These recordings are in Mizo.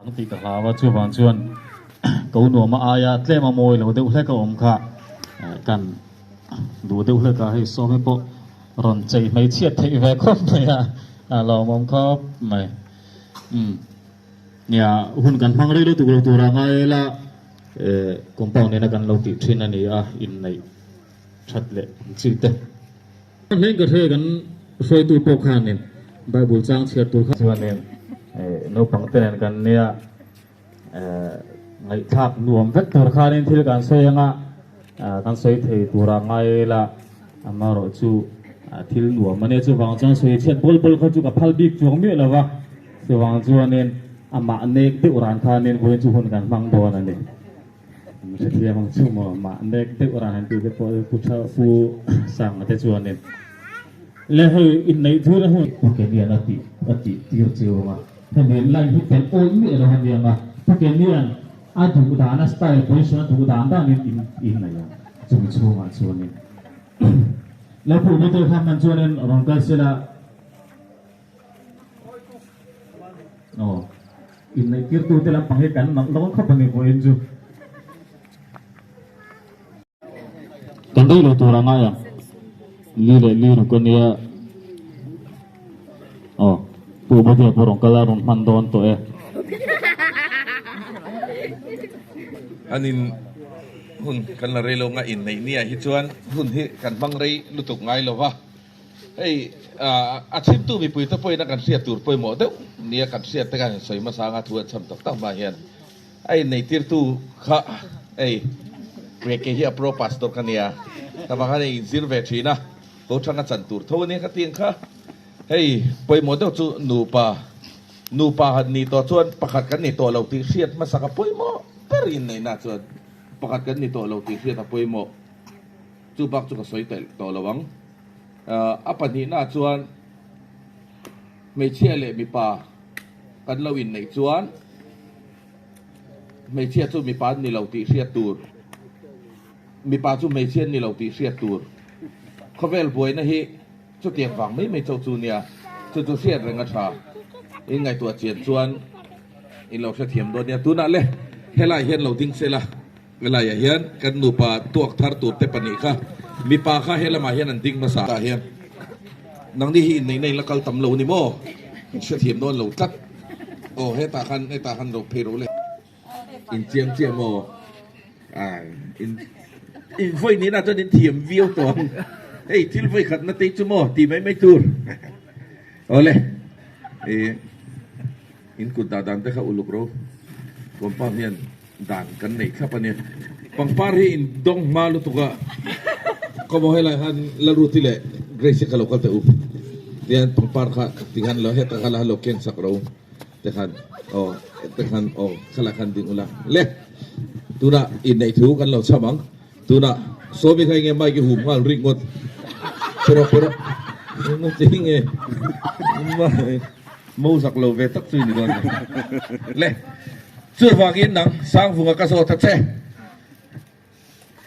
Ang tih ka hlau a, chuvang chuan ko nuama aia tlem a mawi lo deuh hlek a awm kha kan duh deuh hlek a, hei sawmi pawh rawn chei hmeichhiat theih ve khawp mai a, a lawmawm khawp mai. Umm nia hun kan hmang rei lutuk lo tur a ngai ila compound nena kan lo tih thin a ni a, inneih that leh ang chi te. Hleng ka hre kan hruaitu pawh khanin Bible chang chhiar tur kha chuanin naupang te nen kan nia ngaihthlak nuam vek tur khanin thil kan sawi anga kan sawi thei tura ngai ila amaherawh chu thil nuam ania chuvang chuan sawi chhiat bawl bawl kha chu ka phal bik chuang miah lova chuvang chuanin amah nek deuh ran khanin vawiin chu hun kan hmang dawn a ni. Hrethiam ang chu maw mah nek deuh ran han tih te pawh pu tha pu Sanga te chuanin le hei inneih thur a hun Pu Kenian a tih a tih tir chiu ang a, hemi line hi tel awih miah lo a nia ang a, Pu Kenian a duh dan a style position a duh dan danin in innei ang chumi chhungah chuanin le Pu Bute kha hman chuanin rawn kal sela aw. Inneihtirtute lampang hi kan nalh dawn khawp a ni vawiin chu. Kan rei lo tur a ngai ang. Li leh li ruk a nia. Aw, Pu Badia pawh rawn kal a, rawn hman dawn tawh e. An in hun kan la rei lo nga inneih nia hi chuan hun hi kan hmang rei lutuk ngai lo va. Hei a chhimtu mipuite pawhin a kan hriat tur pawimawh deuh nia kan hriat te khan sawi hmasa anga thu an chham tak tak hma hian a inneihtirtu kha hei Reke hi a pro pastor ka nia ka vang khan hei inzir ve thin a ko thanga chan tur tho ania ka ti ang kha hei pawimawh deuh chu nupa nupa han nih tawh chuan pakhat kan ni tawh lo tih hriat hmasa ka pawimawh ber inneihna chuan pakhat kan ni tawh lo tih hriat a pawimawh chu bak chu ka sawi tawh lo ang. A pahnihna chuan hmeichhia leh mipa kan lo inneih chuan hmeichhia chu mipa an ni lo tih hriat tur, mipa chu hmeichhia an ni lo tih hriat tur. Khawvel buaina hi chutiang vang mai mai chauh chu nia, chu chu hriat reng a tha. In ngaihtuah chian chuan in lo hrethiam dawn nia. Tunah le helai hian lo ding sela. Helaiah hian kan nupa tuak thar tur te pahnih kha mipa kha he lamah hian an ding hmasa tah hian nangni hi inneihna in la kal tam lo ni maw? In hrethiam dawn lo tlat. Aw hetah khan hetah khan ro phei ro le. In chiang chiah maw? Ai in in vawi nihna chuan in thiam viau tawh ang. Hei thil vawi khatna te chu maw ti mai mai tur. Awle i in kut dah dan te kha uluk ro compound hian. Dan kan nei thlap a ni. Pangpar hi in dawng hma lutuk a, ka maw helai han Lalruti leh Grace hi ka lo kal teh u. Tihian pangpar kha tikhan lo heta kha la lo keng sak ro tikhan aw tikhan aw khalai khan ding ula le. Tunah inneih thu kan lo chham ang. Tunah Sawmi kha enge mic i hum nghal rik ngawt. Pero pero engmaw ti nge Mo zak lo ve tak chu i ni dawn ni. Le, chuvangin nang Sangvunga ka zawt a che.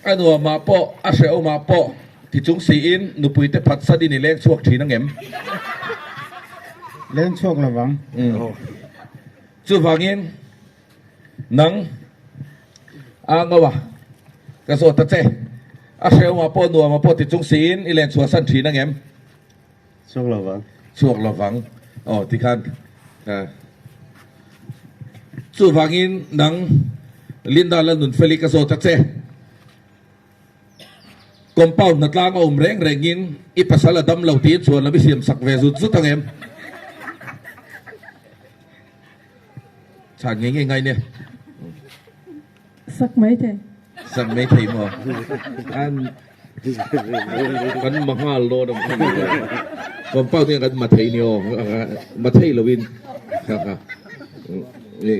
A nuamah pawh, a hrehawmah pawh ti chung siin nupui te phat san in i leng chhuak thin angem? Leng chhuak lo vang. Chuvangin nang a ngawa ka zawt a che. A hrehawmah pawh, nuamah pawh ti chung siin i len chhuah san thin angem? Chhuak lo vang. Chhuak lo vang. Aw tikhan chuvangin nang Linda la nun feli ka zawt a che. Compound hna tlang a awm reng rengin i pasal a dam lo tiin chhuan lam i siam sak ve zut zut ang em? Chhan ngei ngei ngai nia. Sak mai thei. Sak mai thei maw? An kan ma nghal dawn ang kha ni lo. Compound hian kan ma thei ni aw. Ma thei loin kha kha ni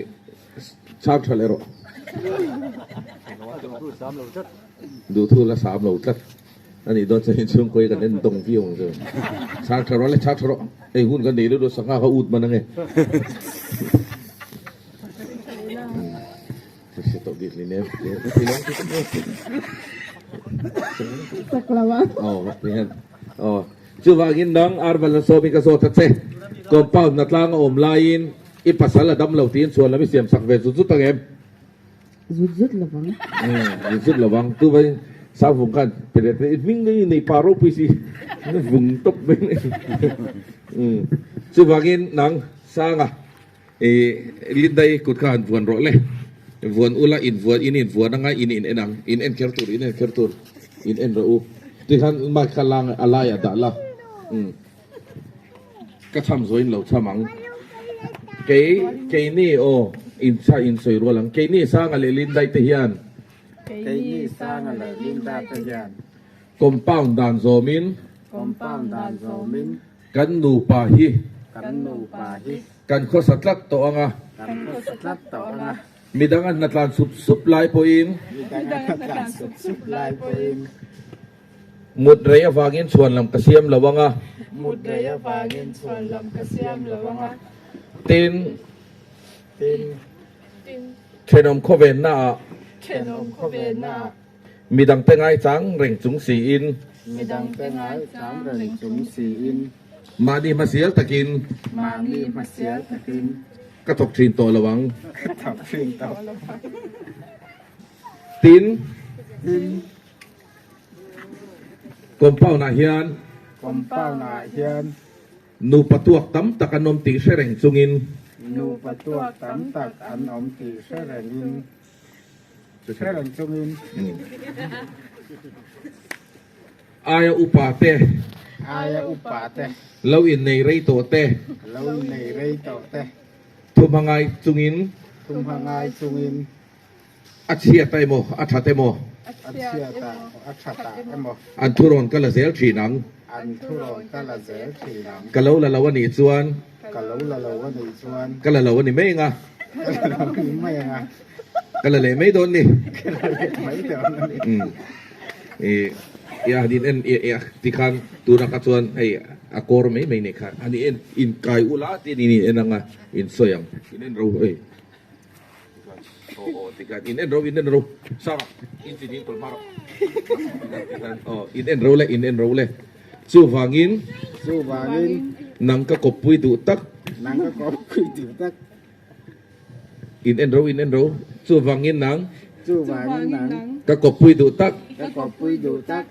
chhang tha leh rawh. Duhthu la sam lo tlat. Ani dawn chuan inchhungkawi kan en dawng viau ang chu. Chhang tha rawh le chhang tha rawh. Hei hun kan nei lutuk sangha kha ut man ange. Chuvangin nang Arval a sawmin ka zawt a che. Compound na tlang a awm laiin. I pasal a dam lo tiin chhuan lam i siam sak ve zut zut ang em? Zut zut lovang. Umm, zut zut lovang. Tu vai Sangvung khan pe leh i hming i nei pa ropui si vung tawp mai ni. Umm, chuvangin nang Sanga i Lindai kut kha han vuan rawh le. Vuan ula invuan in invuan anga in in en ang, in en kher tur, in en kher tur, in en rawh u. Tikhan mic kha lang a laiah dah la. Umm. Ka cham zawin lo cham ang. Kei, keini aw, in chha in sawi rual ang. Keini Sanga leh Lindai te hian. Keini Sanga leh Linda te hian. Compound dan zawmin. Compound dan zawmin. Kan nupa hi. Kan nupa hi. Kan khawsa tlat tawh ang a. Kan khawsa tlat tawh ang a. Midang an hnatlan sup sup lai pawhin. Midang an hnatlan sup sup lai pawhin. Mut rei avangin chhuan lam ka siam lo ang a. Mut rei avangin chhuan lam ka siam lo ang a. Tin. Tin. Tin. Thenawm khawvenna ah. Thenawm khawvenna ah. Midangte ngaichang reng chung siin. Midangte ngaichang reng chung siin. Mahni hmasial takin. Mahni hmasial takin. Ka thawk thin tawh lo ang. Ka thawk thin tawh lo ang. Tin. Tin. Compound ah hian Compound ah hian Nupa tuak tam tak an awm tih hre reng chungin Nupa tuak tam tak an awm tih hre rengin hre reng chungin Aia upa te Aia upa te Lo innei rei tawh te Lo innei rei tawh te Thumha ngai chungin Thumha ngai chungin A chhiat a emaw, a that emaw? A chhiat a, a that a emaw? An thurawn ka la zel thin ang. An thurawn ka la zel thin ang. Ka lo la lo a nih chuan. Ka lo la lo a nih chuan. Ka la lo a ni mai ang a. Ka la lo a ni mai ang a. Ka la leh mai dawn ni. Ka la leh mai dawn a ni. Umm. I i a han in en i i tikhan tuna kha chuan hei a kawr mai mai nih kha han in en inkai ula tiin in in en ang a, in sawi ang. In en ro hei. In en ro in en ro Sara in chin in tawlh hma rawh aw in en ro le in en ro le chuvangin chuvangin nang ka kawppui duh tak nang ka kawppui duh tak in en ro in en ro chuvangin nang chuvangin nang ka kawppui duh tak ka kawppui duh tak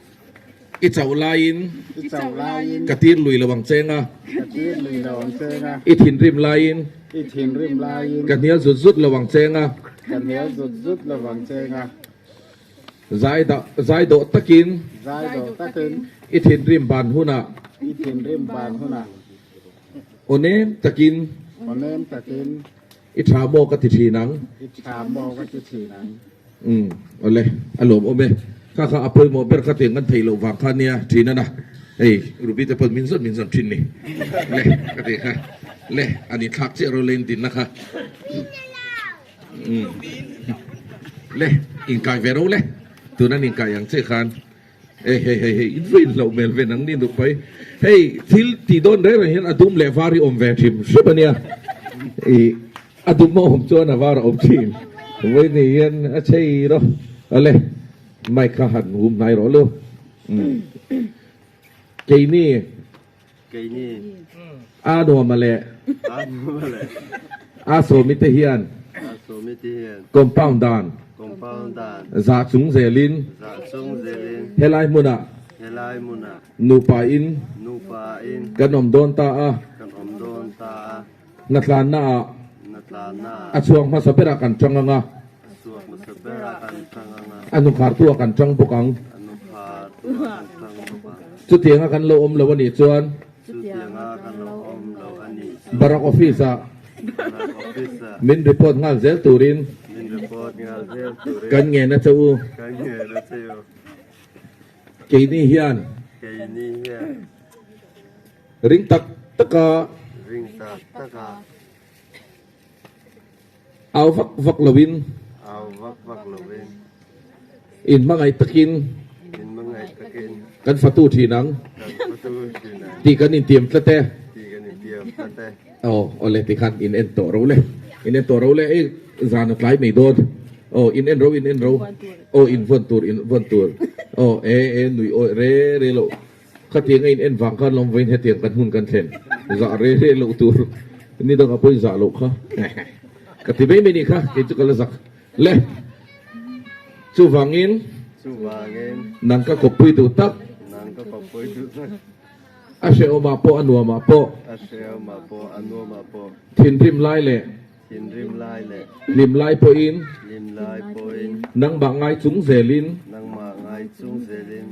I chauh laiin. I chauh laiin. Ka tir lui lo ang cheng a. Ka tir lui lo ang cheng a. I thinrim laiin. I thinrim laiin. Ka hnial zut zut lo ang cheng a. Ka hnial zut zut lo ang cheng a. Zai dah zai dawh takin. Zai dawh takin. I thinrim ban hunah. I thinrim ban hunah. Aw nem takin. Aw nem takin. I tha maw ka ti thin ang. I tha maw ka ti thin ang. Umm awle a lawm awm e. Kha kha a pawimawh ber kha tiang kan theih loh vang kha nia thin a na. Hei Ruby te pawn min zawn min zawn thin ni. Le ka ti kha. Le an inthlak chiah ro le in dinna kha. Umm le inkai ve ro le. Tuna an inkai ang che khan. Hei hei hei hei in vawiin hlauh hmel ve nang ni nuk mai. Hei thil tih dawn reng reng hian a dum leh var hi awm ve hrim hrim a nia. Ih a dum a awm chuan a var a awm thin. Vawiin ni hian a chei rawh. Awle mic kha han hum hnai rawh lu. Keini Keini. A nuama leh. A nuama leh. A sawmi te hian. A sawmi te hian. Compound dan. Compound dan. Zah chung zelin. Zah chung zelin. Helai hmunah. Helai hmunah. Nupa in. Nupa in. Kan awm dawn ta a. Kan awm dawn ta a. Natlanna ah. Natlanna ah. A chhuak hmasa berah kan tang ang a. A chhuak hmasa berah kan tang ang a. A nukhartu ah kan tang bawk ang. A nukhartu ah kan tang bawk ang. Chutianga kan lo awm lo a nih chuan. Chutianga kan lo awm lo a nih chuan. Barak Office ah. Barak Office ah. Min report nghal zel turin. Min report nghal zel turin. Kan ngen a che u. Kan ngen a che u. Keini hian. Keini hian. Ring tak taka. Ring tak taka. Au vak vak loin. Au vak vak loin. In hmangaih takin. In hmangaih takin. Kan fatu thin ang. Kan fatu thin ang. Tih kan intiam tlat e. Tih kan intiam tlat e. Aw, awle ti khan in en tawh ro le. In en tawh ro le, ei zan a tlai mai dawn. Aw, in en ro, in en ro. Aw, in vawn tur, in vawn tur. Aw, e, e, nui awi re re loh. Khatiang a in en vang khan lawm vawiin hetiang kan hun kan thlen. Zah re re loh tur. Ni dangah pawhin zah loh kha ka ti mai mai nih kha, kei chu ka la zak le. Chuvangin, nang ka kawppui duh tak, a hrehawmah pawh a nuamah pawh, thinrim lai leh hlim lai pawhin, nangmah ngai chung zelin,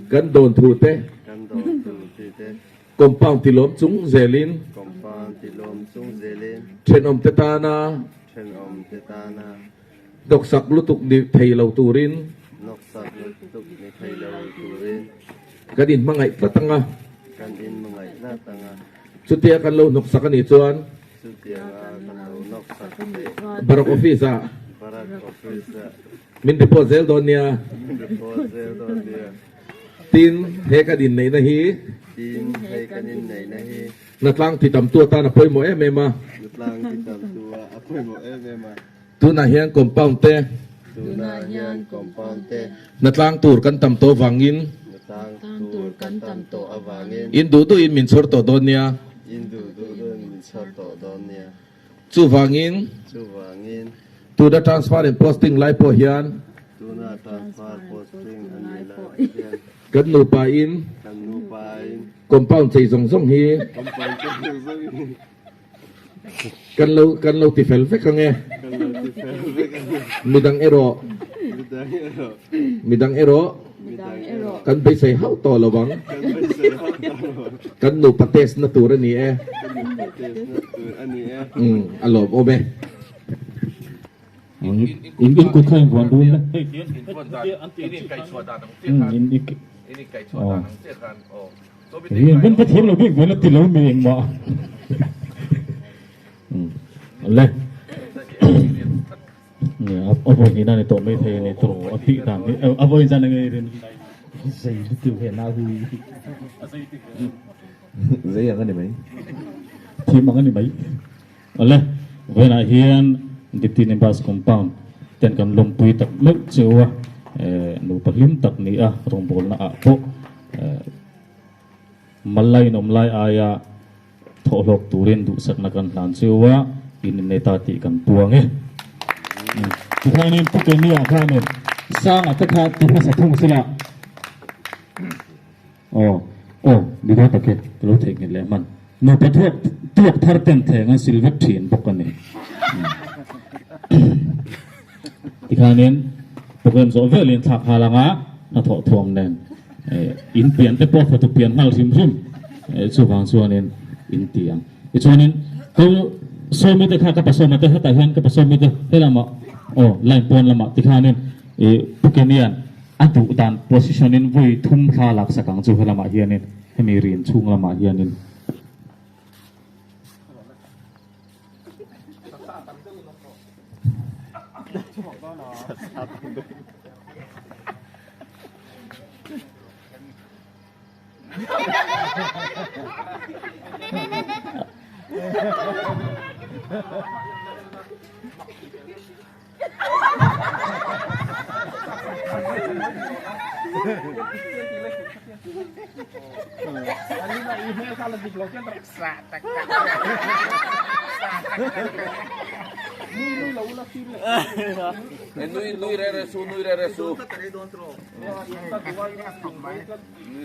kan dawn thu te, Compound tilawm chung zelin. Compound tilawm chung zelin. Thenawmte tana. Thenawmte tana. Hnawksak lutuk ni thei lo turin. Hnawksak lutuk ni thei lo turin. Kan inhmangaih tlat anga. Kan inhmangaih tlat anga. Chutia kan lo hnawksak a nih chuan. Chutianga kan lo hnawksak a nih chuan. Barak office ah. Barak office ah. Min report zel dawn nia. Min report zel dawn nia. Tin, he kan inneihna hi. Tin, hei kan inneihna hi. Hnatlang ti tamtu atan a pawimawh em em a. Hnatlang ti tamtu a a pawimawh em em a. Tunah hian compound te. Tunah hian compound te. Hnatlang tur kan tam tawh avangin. Hnatlang tur kan tam tawh avangin. In duh duhin min chhawr tawh dawn nia. In duh duhin min chhawr tawh dawn nia. Chuvangin. Chuvangin. Tuna transfer and posting lai pawh hian. Tuna transfer posting a nih lai pawh hian. Kan nupa in. Kan nupa in. Compound chei zawng zawng hi. Compound chei zawng zawng hi. Kan lo kan lo ti fel vek ang e. Kan lo ti fel vek ang e. Midang erawh. Midang erawh. Midang erawh. Midang erawh. Kan beisei hauh tawh lo ang. Kan beisei hauh tawh lo ang. Kan nupa test na tur a ni e. Kan nupa test na tur a ni e. Umm a lawm awm e. In in kut kha in vuan dun le. In in va thiam lo bik ve la ti lo mi engmah. Le. A vawi hnih na ni tawh mai thei a ni tawh a tih dan hi a vawi zan enge rin zei lutuk he nau hi zei ang a ni mai thim ang a ni mai awle vawiinah hian Deputy Nimbus Compound ten kan lawmpui tak meuh cheu a nupa hlim tak ni a rawngbawlna ah pawh mal lai in awm lai aia Thawhhlawk turin duhsakna kan hlan cheu a, in innei ta tih kan puang e. Tikhanin Pu Kenia khanin Sanga te kha ti hmasa thung sila. Aw, aw, ni dawn tak e, ka lo theihnghilh leh hman. Nupa thuak tuak thar ten theng an sil vek thin bawk a ni. Tikhanin program zawh velin thlak nghal anga hnathawh thuam nen in pian te pawh fatu pian nghal hrim hrim chuvang chuanin in ti ang. Tichuanin ko sawmi te kha ka pasawma te hetah hian ka pasawmi te helamah aw line pawn lamah tikhanin Pu Kenian a duh dan position in vawi thum thla laksak ang chu helamah hianin hemi rin chhung lamah hianin. Nui re re su nui re re su nui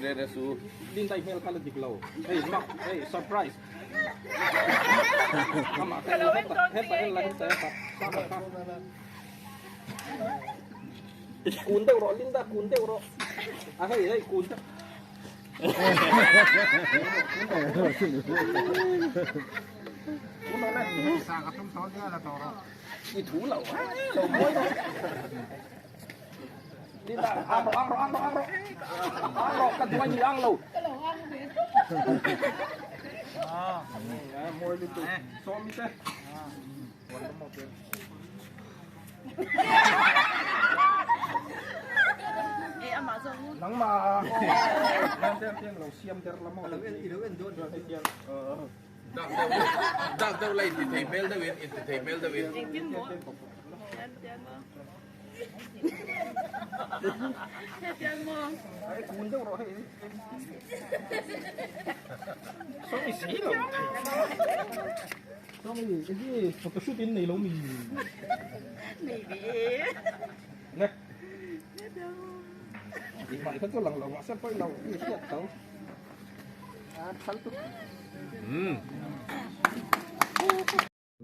re re su. Dak deuh la intithei hmel deuhin intithei hmel deuhin.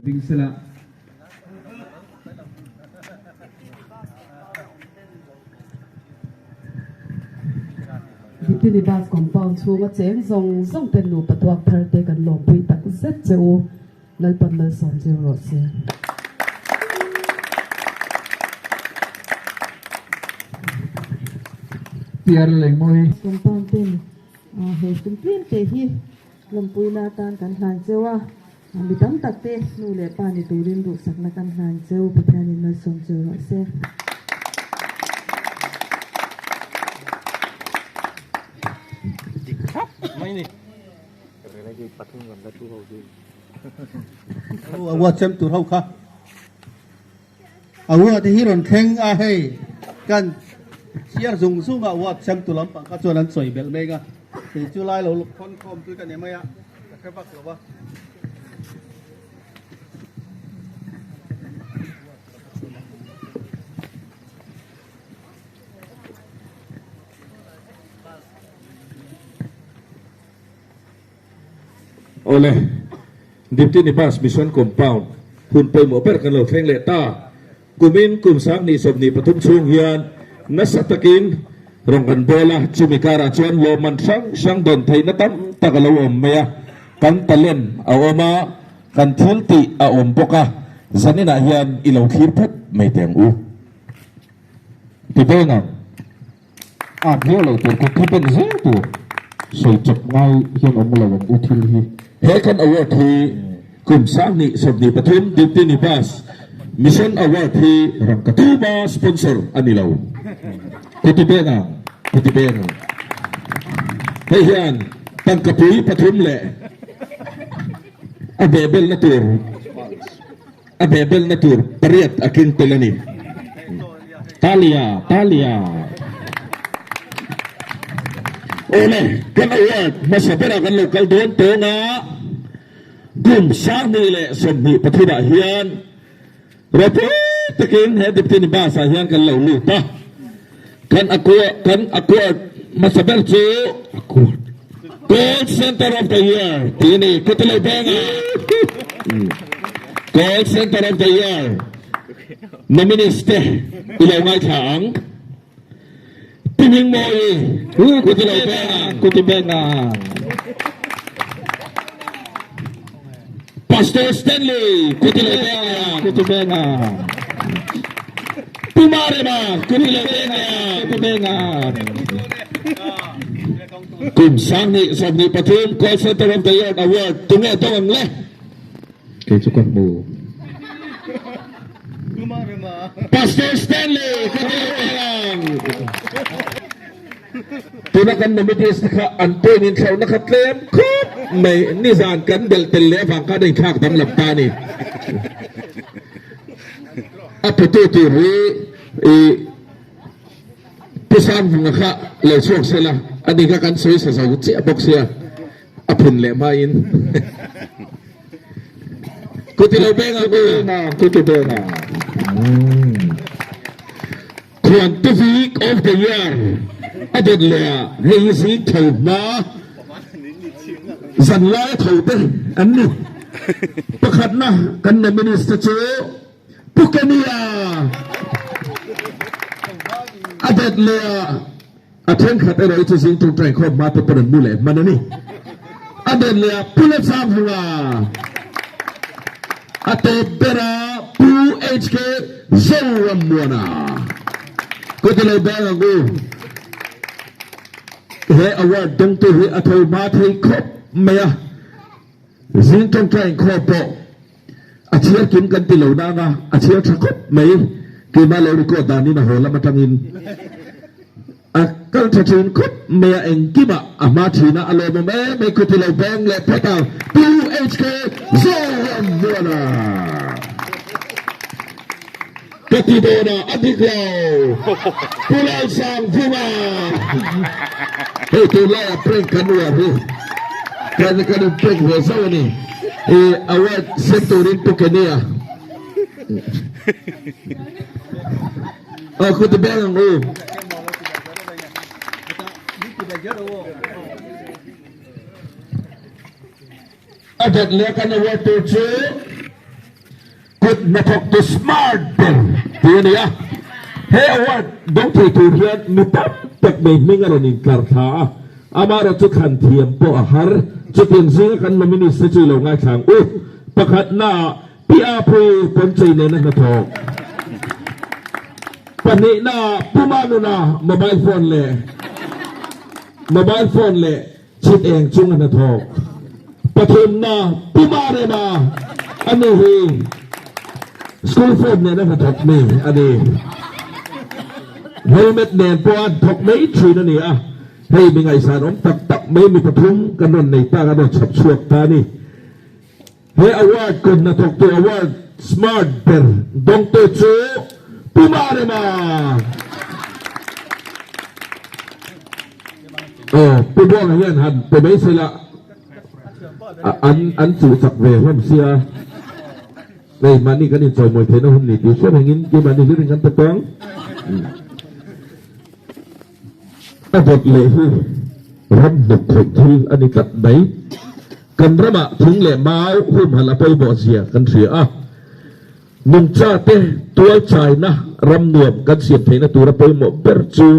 Ding sela. Diptini bus compound chhunga cheng zawng zawng ten nupa tuak thar te kan lawmpui tak zet che u. Lalpan malsawm zir rawh se. Piar leh mawi. Compound ten he sum tlem te hi lawmpuina atan kan hlan cheu a, mi tam tak te nu leh pa ni turin duhsakna kan hlan cheu, Pathianin malsawm cheu rawh se. Dik thlap mai ni. A ua chem tur ho kha a ua te hi rawn thleng a hei kan chhiar zung zung a ua chem tur lampang kha chuan an sawi belh mek a kei chu lai lo khawn khawm chu ka ni mai a ka hre vak lo va. Awle, Deputy Nibas Mission Compound hun pawimawh ber kan lo thleng leh ta. Kumin kum 2023 chhung hian nasa takin rawn kan bawl a, chumi karah chuan lawmman hrang hrang dawn theihna tam tak a lo awm mai a, kan talent a awm a, kan thil tih a awm bawk a, zaninah hian i lo thlir phawt mai teh ang u. Ti beng ang. At viau lo tur kut hi ben zel tur sawi chawp ngai hian awm lo ang u thil hi. He kan award hi kum 2023 Dipti Nibas Mission Award hi tuma sponsor a ni lo. Kuti beng ang, kuti beng ang. Hei hian tangka pui pathum leh a behbelna tur A behbelna tur pariat a keng tel a ni. Talia, Talia. Awle, kan award hmasa berah kan lo kal dawn tawng a, kum 2023 ah hian ropui takin he Deputy Nibas ah hian kan lo lut a. Kan kan award hmasa ber chu Call Center of the Year tih a ni. Kutilo Benga Call Center of the Year nominees te i lo ngaithla ang. Pi Hmingmawi Kutilo Benga Kuti Benga Pastor Stanley Kutilo Benga Kuti Benga Pu Marema Kutilo Benga Kuti Benga Kum 2023 Call Center of the Year Award tunge dawng ang le? Kei chu ka hmu. Pastor Stanley Kutilo Benga. Tuna kan nominees te kha an point in thlauhna kha tlem khawp mai. Nizan kan belh tel leh avang khan a inthlak danglam ta a ni. A putu tur hi i Pu Sangvunga kha lo chhuak se la, ani kha kan sawi sa zo chiah bawk sia, a phun leh hmain. Kuti lo beng ang u. Kuti beng ang. Khuan te week of the year a dawt leh ah hei hi zing tho hma zan lai a tho te an ni. Pakhatna kan nominees te chu Pu Kenny-a a dawt leh ah a thenkhat erawh hi chu zing tawngtai khawm hma te pawn an mu leh hman a ni. A dawt leh ah Pu Lachangvunga a tawp ber a Pu HK Zorammuana. Kawti lo bang ang u. He award dawngtu hi a tho hma thei khawp mai a. Zing tawngtai inkhawm pawh a chhiar kim kan ti lo nang a, a chhiar tha khawp mai. Keimah lo record danin a haw lam atangin a kal tha thin khawp mai a, engkimah a hma thin a, a lawmawm em mai khuti lo beng leh phawt a, Pu HK Zorammuana. Ka ti dawn a, a dik lo. Pu Lalsangvunga. Hei tunlaiah prank kan uar hi. Kan kan in prank ve zauh a ni. I award sem turin Pu Kenny-a. Aw khuti beng ang u. A dawt leh kan award tur chu Kut hnathawktu smart ber tih a ni a. He award dawng thei tur hian mi tam tak mai hming a rawn intlar thla a, amaherawh chu thlan thiam pawh a har. Chutiang zinga kan nominees te chu i lo ngaithla ang u. Pakhatnaah Pi Apui Pawnchei nena hnathawk. Pahnihnaah Pu Manuna mobile phone leh mobile phone leh Chhit eng chung a hnathawk. Pathumna Pu Marema a ni hi school form nen a hnathawk mi a ni. Helmet nen pawh a thawk mai thin a ni a, hei mi ngaihsan awm tak tak mai mi pathum kan rawn nei tak a rawn chhawp chhuak ta a ni. He award kut hnathawktu award smart ber dawngtu chu Pu Marema. Aw Pu Buanga hian han pe mai sela an an chuh chak ve hlawm sia. Hei mahni kan inchawimawi theihna hun ni tih hriat rengin keimahni hlir in kan pe tawng. A dawt leh hi ram hnuk khawih thil a ni tlat mai. Kan ramah thing leh mau humhalh a pawimawh zia kan hria a, nungcha te tual chaina ram nuam kan siam theihna tura pawimawh ber chu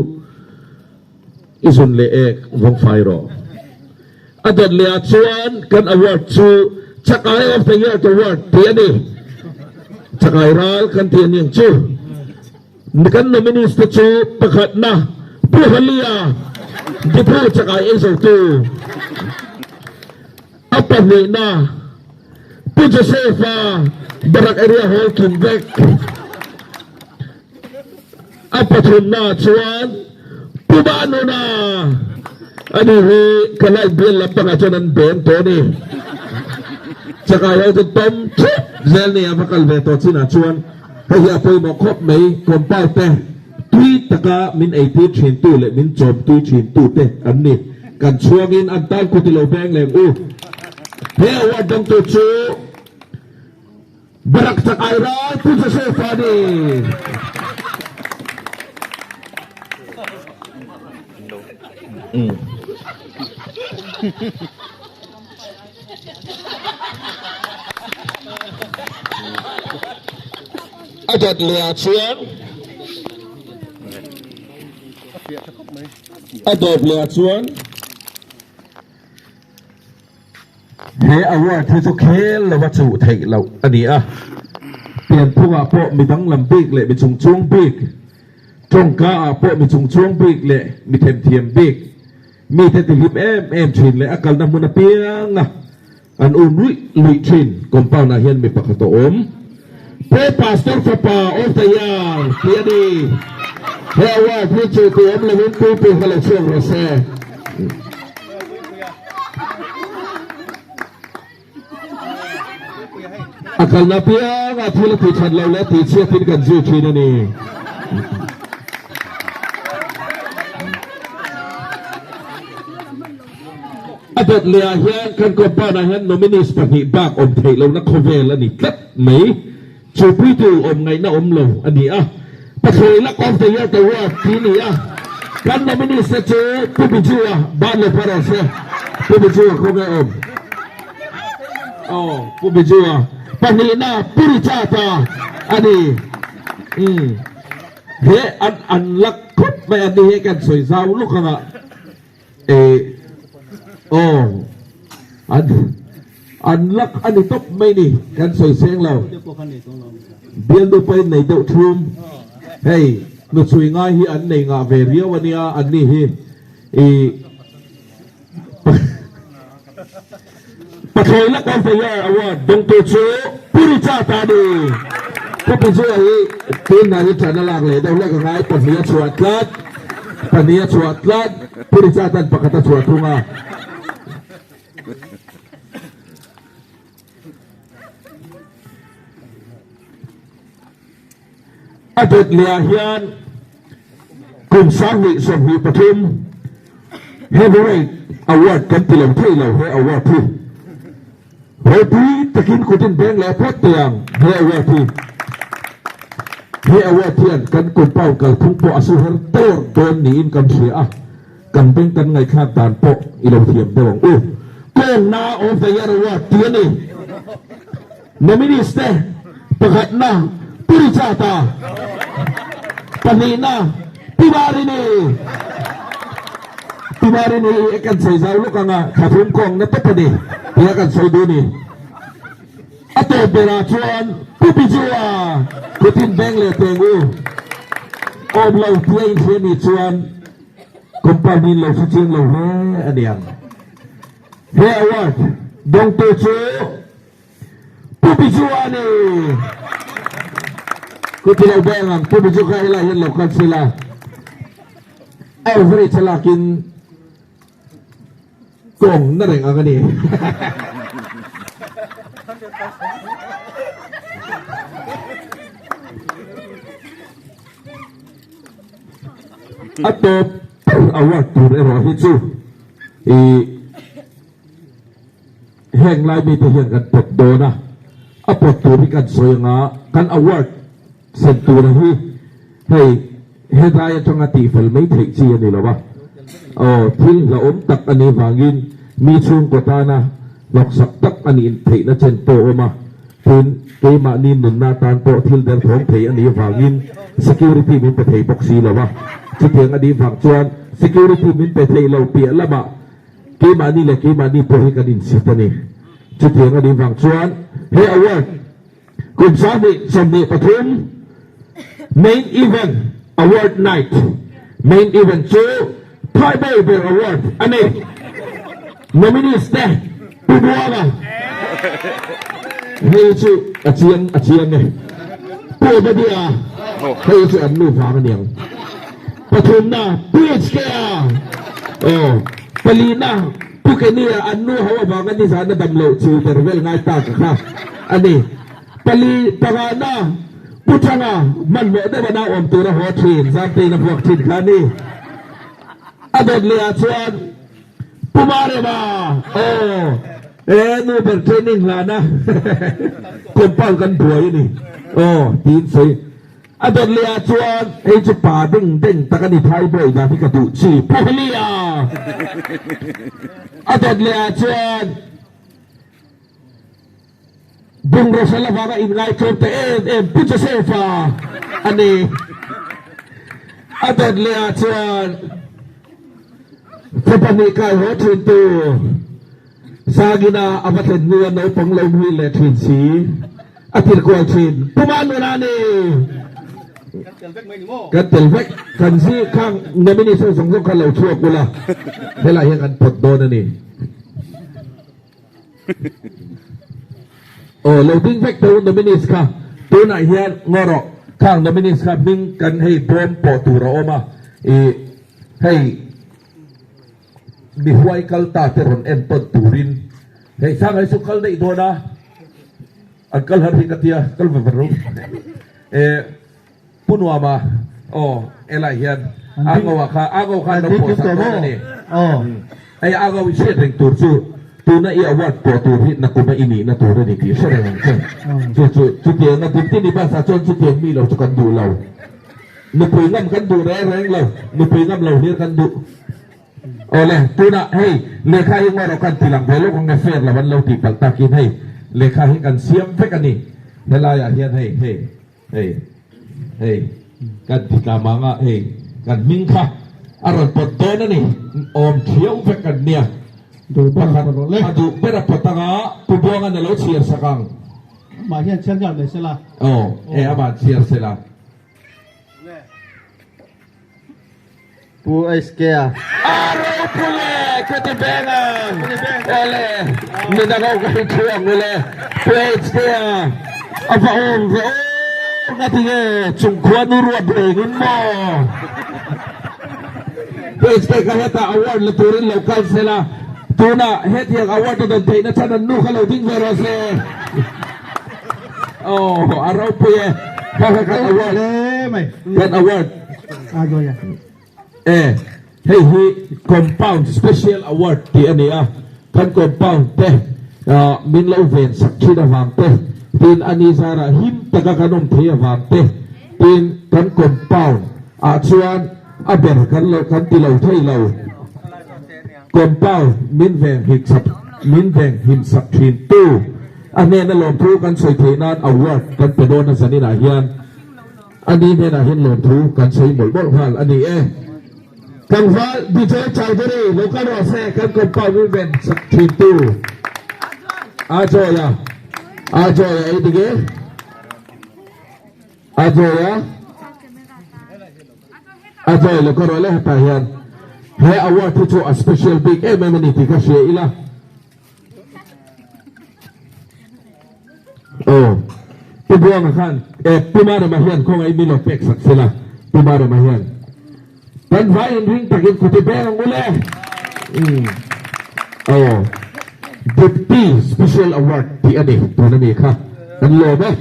i zun leh ek vawng fai rawh. A dawt leh ah chuan kan award chu Chakai of the Year Award tih a ni. Chakai ral kan tih a ni ang chu. Kan nominees te chu pakhatna Pu Halia, Diphu Chakai ei zotu, a pahnihna Pu Joseph-a, Barak Area Hall kim vek, a pathumna chuan Pu Manuna, ani hi ka light bill lampangah chuan an beng tawh a ni. Chakai ho chu tawm thup zel ni a va kal ve tawh chinah chuan. Hei hi a pawimawh khawp mai, compound te tui taka min eitir thin tu leh min chawm tui thin tu te an ni. Kan chhuangin an tan kut i lo beng leng u. He award dawngtu chu Barak Chakai Ral Pu Joseph a ni. A dawt leh ah chuan A dawt leh ah chuan He award hi chu khel lova chuh theih loh a ni a, pianphungah pawh mi danglam bik leh mi chungchuang bik, tawngka ah pawh mi chungchuang bik leh mi themthiam bik, Mite ti hlim em em thin leh a kalna hmun apiang a an um luih luih thin compound ah hian mi pakhat a awm. Pu Pastor fapa of the year tih a ni. He award hi chu tu awm lovin Pu Pu kha lo chhuak rawh se. A kalna apiang a thil a tih that loh leh a tih chhiat in kan zui thin a ni. A dawt leh ah hian kan compound ah hian nominees pahnih bak awm theih lohna khawvel a ni tlat mai. Chu puitu awm ngaihna awm lo a ni a. Pathlawi Luck of the Year Award tih a ni a. Kan nominees te chu Pu Biju-a ban lo pawh rawh se. Pu Biju-a khawnge awm? Aw, Pu Biju-a. Pahnihna Pu Richard-a a ni. Umm. He an an luck khawp mai a ni hi kan sawi zau lawk ang a. Eh, aw, an an luck a ni tawp mai ni, kan sawi seng lo. Bialnu pawhin nei deuh thum, hei hnuchhui ngai hi an nei ngah ve riau a nia, an ni hi ih Pathlawi Luck of the Year Award dawngtu chu Pu Richard a ni. Pu Pizua hi tunah hi ṭan a lak leh deuh hlek a ngai, pahnih a chhuah tlat, pahnih a chhuah tlat, Pu Richard-a'n pakhat a chhuah thung a. A dawt leh ah hian kum 2023 Heavyweight Award kan ti lo thei lo he award hi. Ropui takin kut in beng leh phawt teh ang he award hi. He award hian kan compound kalphung pawh a su her dawr dawn niin kan hria a, kan beng kan ngaihthlak dan pawh i lo thiam deuh ang u. Kawngna of the Year Award tih a ni. Nominees te pakhatna Pu Richard-a, pahnihna Pi Marini, Pi Marini hi kan sawi zau lawk ang a, thlathum kawngna tawp a ni tia kan sawi duh a ni. A tawp berah chuan Pu Bijua khutin beng leh teng u awm lo tia inhria nih chuan compound in lo hre chiang lo hle a niang. He award dawngtu chu Pu Biju a ni. Ku ti lo beng ang Pu Biju kha helai hian lo kal sila. Average a lakin kawng na reng ang a ni. A tawp ber award tur erawh hi chu i Heng lai mite hian kan pawt dawn a, a pawt tur hi kan sawi anga kan award sem tura hi hei hetlai atanga tihfel mai theih chi a ni lo a, aw thil hlauhawm tak a nih vangin mi chhungkaw tana hnawksak tak a nih theihna chen pawh a awm a, tin keimahni nunna atan pawh thil derthawng thei a nih vangin security min pe thei bawk si lo a, chutiang a nih vang chuan security min pe thei lo piah lamah Keimahni leh keimahni pawh hi kan insit a ni. Chutiang a nih vang chuan he award kum 2023 Main Event Award Night, Main Event chu Thaiboy ber award a ni. Nominees te Pu Buanga, hei chu a chiang a chiang e. Pu Obadiah, hei chu an nu vang a niang. Pathumna, Pu HK-a, aw, palina, Pu Kenny-a, an nu ho avanga nizana dam loh chil der vel ngai ta ka kha a ni. Pali, pangana, Pu Thanga, hmanhmawh deuha nau awm tura haw thin, Zamtein a vuak thin kha a ni. A dawt leh ah chuan Pu Marema, aw, e nu ber training hlana compound kan buai a ni, aw, tiin sawi. A dawt leh ah chuan hei chu pa deng deng tak a ni thai bawi dan hi ka duh chi Pu Hlia. A dawt leh ah chuan bungraw hralh avanga inngaithlawm ta em em Pu Joseph-a a ni. A dawt leh ah chuan khaw pahnih kai haw thin tu Sagina a va thlen hnua naupang lo hmuih leh thin si. A tir kual thin. Pu Manuna ni. Kan tel vek mai ni maw? Kan tel vek. Kan zi khang nomination zawng zawng kha lo chhuak ula. Helai hian kan pawt dawn a ni. Aw lo ding vek tho nominees kha. Tunah hian ngaw rawh. Khang nominees kha hming kan hei bawm pawh tur a awm a. I hei mi huai kal ta te rawn en tawn turin hei Shanghai chu kal daih dawn a, an kal har hi ka tia kal ve vat ro e Pu Nuama aw helai hian a ngo ah kha a ngo kha an lo pawh sak dawn a ni hei a ngo i hriat reng tur chu tuna i award pawh tur hi nakuma i nihna tur a ni tih hre reng ang che chu chu chutiang a Dipti Nibas ah chuan chutiang mi lo chu kan duh lo. Nupui ngam kan duh reng reng lo, nupui ngam lo hlir kan duh. Awle, tunah hei lehkha hi ngaw rawh kan ti lang ve lawk ang nge fair lo an lo tih palh takin hei lehkha hi kan siam vek a ni. Helaiah hian hei hei hei hei kan ti tla mang a hei kan hming kha a rawn pawt dawn a ni. Awm thiau vek kan nia. Pakhat a duh ber a pawt anga Pu Buanga'n a lo chhiar sak ang. Amah hian chhiar nghal mai sela. Aw, e amah chhiar sela. Pu HK-a. A ropui e, ka ti beng ang. Awle, midang ho ka hre thu ang ule. Pu HK-a, a va awm ve aw, nga ti nge chung khua nu ruat rengin maw. Pu HK ka hetah award la turin lo kal sela, tunah hetiang award a dawn theihna chhan an nu kha lo ding ve rawh se. Aw, a ropui e. Kha kha kan award kan award e hei hi compound special award tih a ni a kan compound te min lo ven sak thin avang te tin a ni zarah him taka kan awm thei avang te tin kan compound ah chuan a ber kan lo kan ti lo thei lo. Compound min veng him sak min veng him sak thin tu a hnena lawmthu kan sawi theih nan award kan pe dawn a zanin ah hian a ni hnenah hian lawmthu kan sawi mawlh mawlh nghal a ni e. Tlangval Bijoy Chowdhury lo kal rawh se kan compound min ven sak thin tu Ajoy a Ajoy a ei dik e Ajoy a. A joy lo ka rawh le hetah hian he award hi chu a special bik em em a ni tih ka hria ila. Aw Pu Buanga khan eh Pu Marema hian khawngaih min lo pek sak sela Pu Marema hian kan vai in ring takin khuti beng ang ule. Umm aw Deputy Special Award tih a ni tun a ni kha kan lawm e.